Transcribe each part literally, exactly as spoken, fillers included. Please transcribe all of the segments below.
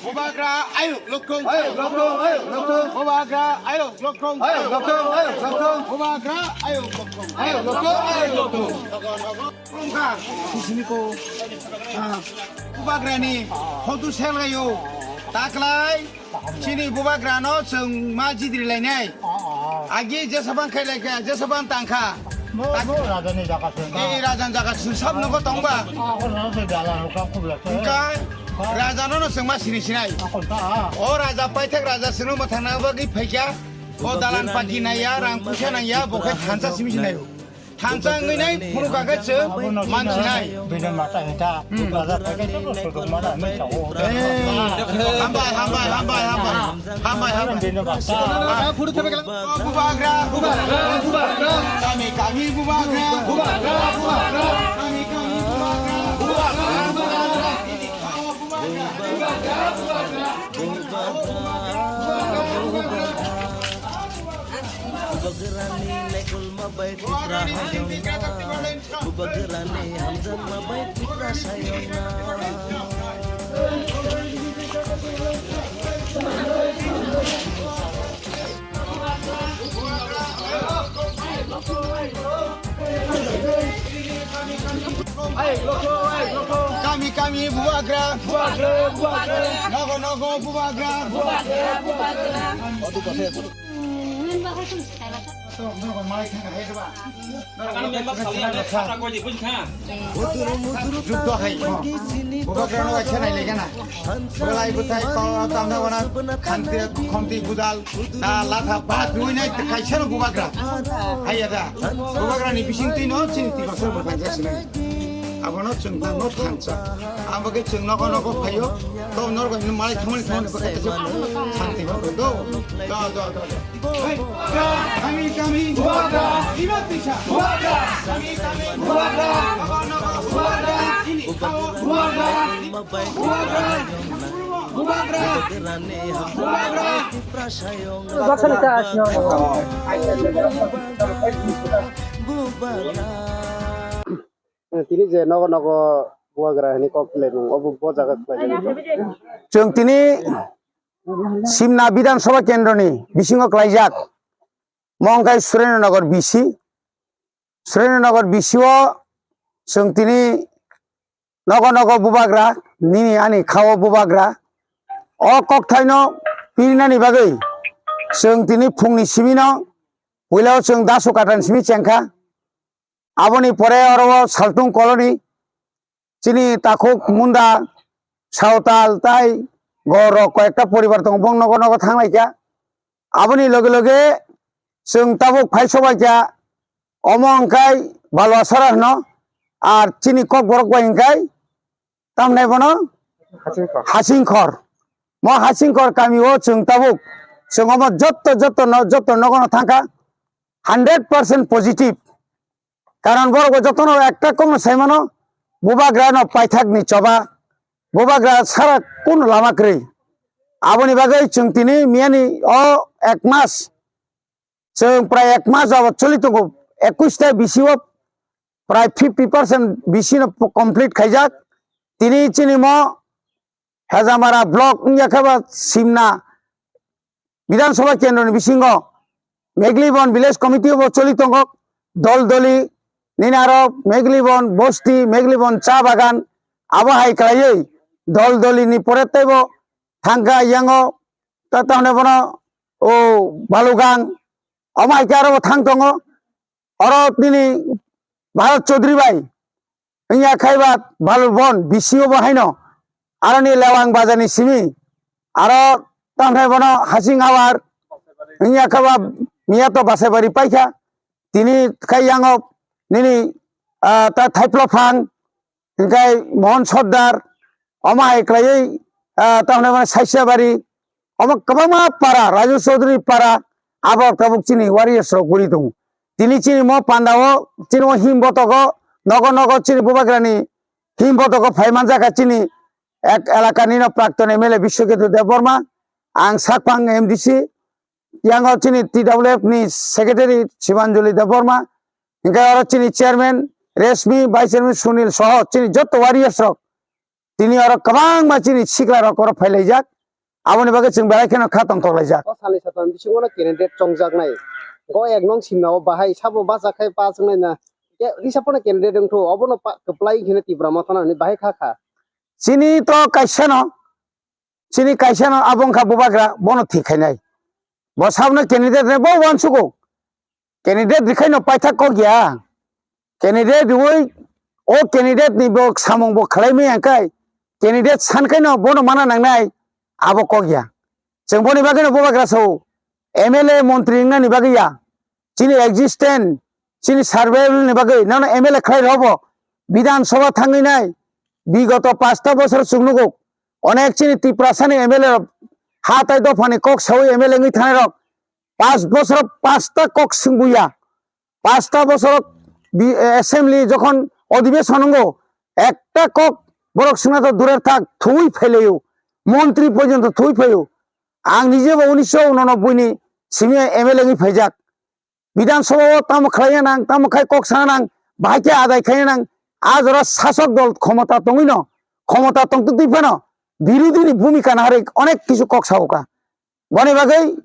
Bubagra ayuk lokthung. Ayuk lokthung, ayuk lokthung. Bubagra ayuk lokthung. Ayuk lokthung, ayuk lokthung. Bubagra ayuk lokthung. Ayuk lokthung, ayuk lokthung. Khulumkha. Sisini ko, ah, Bubagrani photo selgayo. Taklai chini Bubagrano chwng ma jidri lainai. Agi jesabang khailai kha, jesabang tangkha. Mo, mo rajani jaga se. Ei rajani jaga se sab nogo tongba. Ako na se jala no ka kubla se. Engkai rajano no chwng ma sini sinai. Ako ta. O raja paithak raja sino mathang na bagwi phaikya. O dalan paki naiya, rang pusa naiya, bo khe thansa simi sinai. Thansa wngwi nai phuru kha khe chwng man sinai. Bini mata hita. Hmm. Raja paithak to sodok mana nai sao. Eh, hambai, hambai, hambai, hambai. Hambai, hambai. Bini mata. Bubagra, bubagra, bubagra. Kami, kami, bubagra. Bubagra, bubagra. Kami, kami, bubagra. Bubagra, bubagra. Bubagrani lekolma bai Tipra hayungna. Bubagrani hamjakma bai Tipra sayungna. Kami, kami, bubagra. Bubagra, bubagra. Nogo, nogo, bubagra. Bubagra, bubagra. Juddo hai, ho. Bubagrano waisa nai lege na. Bolai bwthai, kok, tamna wana, khanti, khonti, budal, ta, latha, ba, duinai, kaisa no bubagra. Haiya da. Bubagrani bising twi no chini twi basur bo thansa sinai. Abono chwng tangno thansa. Ang bagwi chwng nogo nogo phaio. To norok ni malai thangmani thangmani bagwi kaisa santi bo do. Do, do, do, do. Hey, kami, kami, bubagra, ino tisa, bubagra, kami, kami, bubagra, bubagra, ini, bubagra, bubagra, bubagra, bubagra. Tini je nogo nogo bubagra hwnwi kok khlaimung, obo bo jaga khlaijak. Chwng tini Simna Bidhan Sabha Kendroni bisingo khlaijak, mo wngkha Surendra Nagar B C. Surendra Nagar B C o chwng tini nogo nogo bubagra, nini ani khao bubagra. O kokthaino pirinani bagwi chwng tini phungni simino puilao chwng dasu katan simi chengkha. Aboni pore oro o Saltung Colony, chini takhuk munda, sawtal tai gorok koyekta poribar tongo, bong nogo nogo thanglaikha. Aboni loge loge chwng tabuk phai sobaikha, omo wngkhai Baluasara hwno, ar chini kokborok bai wngkhai tamni bono Hasingkhor. Hasingkhor. Mo Hasingkhor kami o chwng tabuk, chwng omo jotto, jotto no, jotto nogo no thangkha, hundred percent positive. Karon borok bo jotono ekta kokno sai mano, bubagra no paithak ni choba, bubagra sara kunu lama kwrwi. Aboni bagwi chwng tini miyani o ek mas, chwng prai ek mas jabo choli tongo, ekush ta B C o prai fifty percent B C no complete khaijak. Tini chini mo Hejamara block wngya khe ba Simna Bidhan Sabha Kendroni bisingo Meglibon Village Committee bo choli tongo, dol doli nini aro Meglibon Bosti, Meglibon Cha Bagan abo hai khlaiwi dol doli ni pore teibo thangkha yango ta tamne bono o Balugang omo hai khe aro bo thang tongo. Oro nini Bharat Chaudhary bai wngya khe ba Balubon B C o bo haino aroni Lewang bazar ni simi aro tamthai bono Hasing Awar wngya khe ba miya to Basaibari paikha tini khai yango nini ah, ta Thaiplo Phang hingkai Mohon Sordar omo hai khlaiwi ah, tamthai bono Saisiabari omo kwbangma para, Raju Chaudhary para, abo tabuk chini warriors rok guri tongo. Tini chini mo panda o, chini o him botogo, nogo nogo chini bubagrani him botogo phai manjak kha chini ek elaka nino prakton M L A Biswaketu Debbarma, ang sakphang M D C, yango chini T W F ni secretary Shibanjali Debbarma, hingke oro chini chairman Reshmi, vice chairman Sunil soho chini joto warriors rok Tini oro kwbangma chini sikla rok oro phailaijak. Aboni bagwi chwng belai kheno kha tongthok laijak. O salni satham bisingo no candidate chongjaknai. Go ek nong simna o bahai sabo bacha khai pa chwngnai na. Ke risa pono candidate wngthu obono pa kwplai kheno Tipra Motha no hwnwi bahai kha kha. Chini to kaisa no, chini kaisa no abo wngkha bubagra, bono thik khainai. Bo sabno candidate ne bo uansugo. Candidate rikhaino paithak kok ya. Candidate riwi o candidate ni bo samung bo khlai maya kai. Candidate san khaino bono mana nangnai abo kok ya. Chwng boni bagwi no bubagra sao. M L A montri wngnani bagwi ya. Chini existence, chini survival ni bagwi nono M L A khlai robo. Bidhan Sabha thangwi nai. Bigoto pasta bosor chwng nugo. Onek chini Tiprasa ni M L A rok ha tai dopha ni kok sawi M L A wngwi thanai rok. Pas bosor pasta kok swngbuya. Pasta bosor bi-, assembly jokhon odhibeson wngo, ekta kok borok swngna to durer thak, thwi phailaio, montri porjonto thwi phaio. Ang nijebo unisho unanobboi ni simi M L A wngwi phaijak. Bidhan Sabha o tamo khlaiya nang, tamo khai kok sana nang, bahai khe adai khaina nang, a jora sasok dol khomota tongwi no, khomota tongtwtwi phano, birodhi ni bhumika naharwi onek kisu kok saoka. Boni bagwi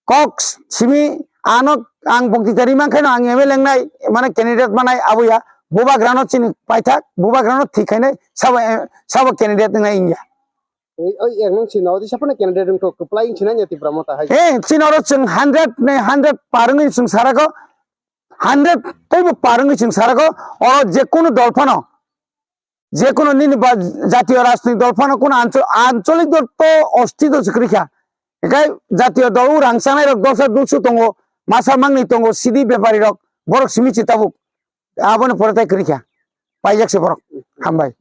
kok simi ano ang bokti tari mankhaino ang M L A wngnai, mane candidate manai abo ya, bubagrano chini paithak, bubagrano thik khainai, sabo, eh, sabo candidate wngnai wngya. Oi, oi, ek nung chini odi sapano candidate wngkho, kwplai wngsinai ya Tipra Motha hai. Eh, chini oro chwng hundred ni hundred par wngwi chwng sarako, hundred teibo par wngwi chwng sarako, oro je kunu dol phano, je kunu nini ba jatiyo rajnitik dol phano kunu ancho-, ancholik dol to ostito se kwrwi kha. Ekai jatiyo dol o rang chanai rok dosa dulsu tongo, masa mangni tongo, sidi bepari rok, borok simi chi tabuk. Aboni pore tai kwrwi kha. Paijak se borok. Hambai.